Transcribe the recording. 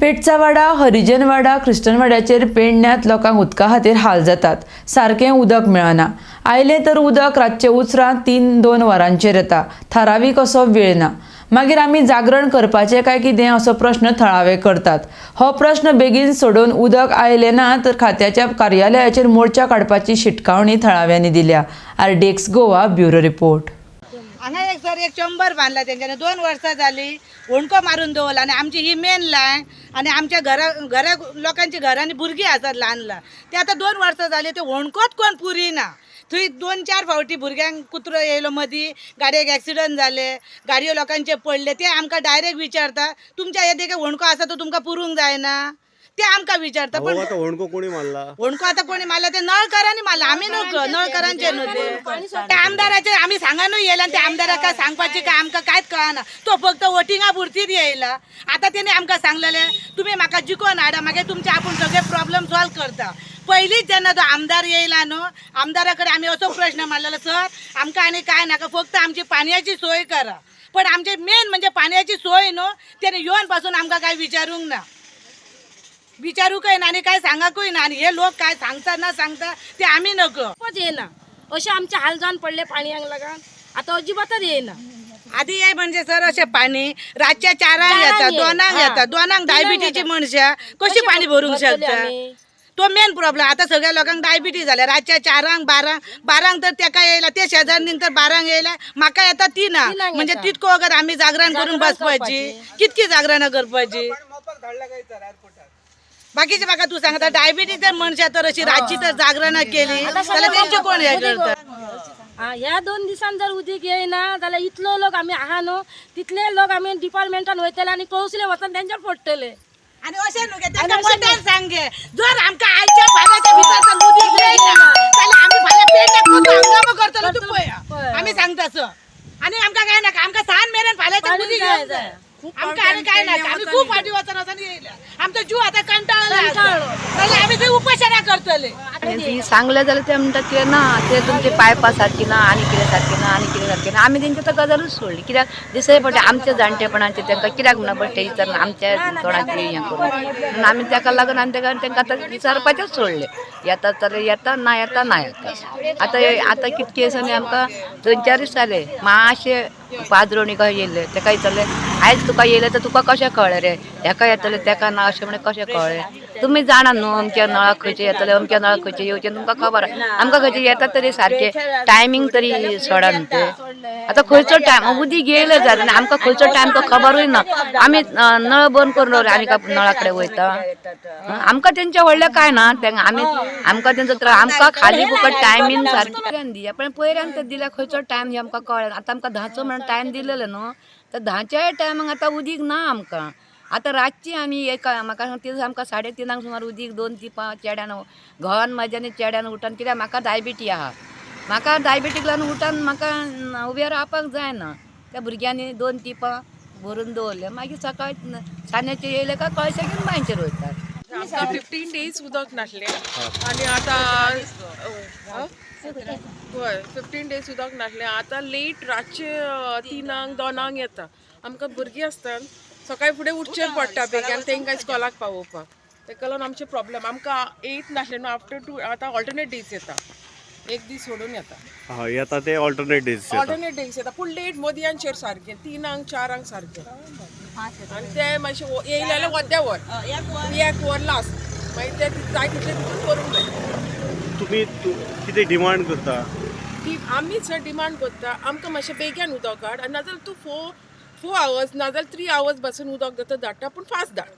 पेटचावाडा, हरिजनवाडा, ख्रिश्चनवाड्याचेर पेडण्यांत लोकांक उदका खातीर हाल जातात. सारकें उदक मेळना. आयलें तर उदक रातचें उसरां 3-2 वरांचेर येता. थारावीक असो वेळ ना. मागीर आमी जागरण करपाचें काय कितें असो प्रश्न थळावे करतात. हो प्रश्न बेगीन सोडोवन उदक आयलें ना तर खात्याच्या कार्यालयाचेर मोर्चा काडपाची शिटकावणी थळाव्यांनी दिल्या. RDX Goa bureau report. हांगा एक सर एक चंबर बांदला तेंच्यांनी, 2 वर्सां जाली होणको मारून दवरला. आनी आमची ही मेन लायन आनी आमच्या घरा घरा लोकांच्या घरांनी भुरगीं आसात ल्हान ल्हान. ते आतां 2 वर्सां जाली ते होणकोच कोण पुरिना. थंय 2-4 फावटी भुरग्यांक कुत्रो येयलो मदीं, गाडयेक एक्सिडंट जाले, गाडयो लोकांचे पडले. ते आमकां डायरेक्ट विचारता, तुमच्या हे देखे होणको आसा तो तुमकां पुरूंक जायना? ते आमकां विचारता. हो. पण आता होणको कोणी मारला? होणको आता कोणी मारला ते नळकारांनी मारला, आमी न्हू. नळकारांचे न्हू ते. त्या आमदाराचे आमी सांगानूय येयला आनी त्या आमदाराक काय सांगपाची काय आमकां कांयच कळना. तो फक्त वोटिंगा पुरतीच येयला. आतां तेणी आमकां सांगलेलें, तुमी म्हाका जिकोवन हाडा, मागीर तुमचे आपूण सगळे प्रॉब्लम सॉल्व करता. पयलींच जेन्ना तो आमदार येयला न्हू, आमदारा कडेन आमी असो प्रश्न मारलेलो, सर, आमकां आनी कांय नाका, फक्त आमची पाणयाची सोय करा. पण आमचे मेन म्हणजे पाणयाची सोय न्हू, तेणी येवन पासून आमकां कांय विचारूंक ना, विचारूंकय ना आनी काय सांगाकूय ना. आनी हे लोक काय सांगता ना सांगता ते आमी नको. खूपच येना. अशें आमचे हाल जावन पडले पाणयांक लागून. आतां अजिबातच येयना. आधी ये म्हणजे सर अशें पाणी रातच्या 4ांक 4ांक येता, ये. 2ांक येता. 2ांक डायबिटीची येता. मनशां कशी पाणी भरूंक भरतले शकता? आमी? तो मेन प्रॉब्लेम. आतां सगळ्या लोकांक डायबिटीज जाल्या. रातच्या 4ांक, 12ांक, 12ांक तर तेका येयला, ते शेजाऱ्नीक तर 12ांक येयला, म्हाका येता 3ांक. 3ांक म्हणजे येता. तितको वगत आमी जागरण करून जागरण बसपाची? करपाची. कितकी जागरणां करपाची? बाकीचे म्हाका तूं सांगता, डायबिटीज जर मनशां तर अशी रातची तर जागरणां केली जाल्यार तेंचे कोण हें करता? आं, ह्या 2 दिसान जर उदीक येयना जाल्यार इतलो लोक आमी आहा न्हू, तितले लोक आमी डिपार्टमेंटान वयतले आनी कौसले वचून तेंच्यार फोडटले. आनी अशें न्हू गे, तांकां मोठ्यान सांग गे, जर आमकां आयच्या फाल्याच्या भितर जर उदीक येयना जाल्यार आमी फाल्यां पेडण्याक कसो हंगामो करतलो तूं पळय. आमी सांगता सर. आनी आमकां काय नाका, आमकां सांज मेरेन फाल्यांचें पाणी उदीक जाय, येवंक जाय. जाय. आमकां आनी काय नाका. आमी खूब फावटी वचून वचून येयल्या. आमचो जीव आतां कंटाळला आसा. नाल्यार आमी थंय उपोशणां करतले. ती सांगलें जाल्यार ते म्हणटात कितें ना, ते तुमचे पायपां सारकी ना, आनी कितें सारकें ना, आनी कितें सारकें ना. आमी तेंची तर गजालूच सोडली, कित्याक दिसय पडटा आमच्या जाणटेपणाचें. तांकां कित्याक म्हणून बेश्टें विचारून आमच्या तोंडाचेर हें करून म्हणून आमी ताका लागून आनी ताका तांकां आतां विचारपाचेंच सोडलें. येता जाल्यार येता, ना येता ना येता. आतां आतां कितके दिसांनी आमकां 2-4 दीस जाले, मातशें पाद्रोणी कशें येयल्लें, ताका विचारलें, आयज तुका येयलें तर तुका कशें कळ्ळें रे? हेका येतलें तेका ना अशें म्हणून कशें कळ्ळें? तुमी जाणा न्हू अमक्या नळाक खंयचे येतले, अमक्या नळाक खंयचे येवचे, तुमकां खबर आहा. आमकां खंयचे येता तरी सारकें टायमींग तरी सोडा न्हू ते. आतां खंयचो टायम उदीक येयलें जाता आनी आमकां खंयचो टायम तो खबरूय ना. आमी नळ बंद करून दवरले, आमी काय नळा कडेन वयता? आमकां तेंचें व्हडलें कांय ना. तेंका आमी आमकां तेंचो त्रास, आमकां खाली फुकट टायमींग सारकें पयऱ्यान दिया. पण पयऱ्यान तर दिल्या, खंयचो टायम हे आमकां कळ्ळें. आतां आमकां 10चो म्हणून टायम दिलेलो न्हू, तर 10च्याय टायमाक आतां उदीक ना आमकां. आतां रातची आमी एका म्हाका सांग, ते आमकां 3:30 सुमार उदीक, 2 तिपां चेड्यान घोवान म्हाज्या आनी चेड्यान उठून, कित्याक म्हाका डायबिटी आहा. म्हाका डायबिटीक लागून उठून म्हाका उबें रावपाक जायना. त्या भुरग्यांनी 2 तिपां भरून दवरले. मागीर सकाळी सांजेचे येयले काय कळशे घेवन बांयचेर वयतात. आमकां 15 डेज उदक नासलें आनी आतां, हय, 15 डेज उदक नासलें. आतां लेट रातचे 3ांक 2ांक येता. आमकां भुरगीं आसतात, सकाळी फुडें उठचें पडटा बेगीन तांकां इस्कॉलाक पावोवपाक. ताका लागून आमचें प्रॉब्लम. आमकां येत नासलें न्हू, आफ्टर टू आतां ऑल्टरनेट डेज येता, एक दीस सोडून येता. हा, येता ते ऑल्टरनेट डेज येता. ऑल्टरनेट डेज येता, पूण लेट मदयांचेर सारकें 3ांक 4ांक सारकें. आनी ते मातशें येयले जाल्यार वद्या वर, एक वर लास्ट, मागीर ते जाय तितले तितून करूंक जाय. तुमी कितें डिमांड करता? ती आमी सर डिमांड करता, आमकां मातशें बेगीन उदक हाड आनी नाजाल्यार तूं फोर फोर आवर्स नाजाल्यार 3 आवर्स बसून उदक जाता धाडटा, पूण फास्ट धाड.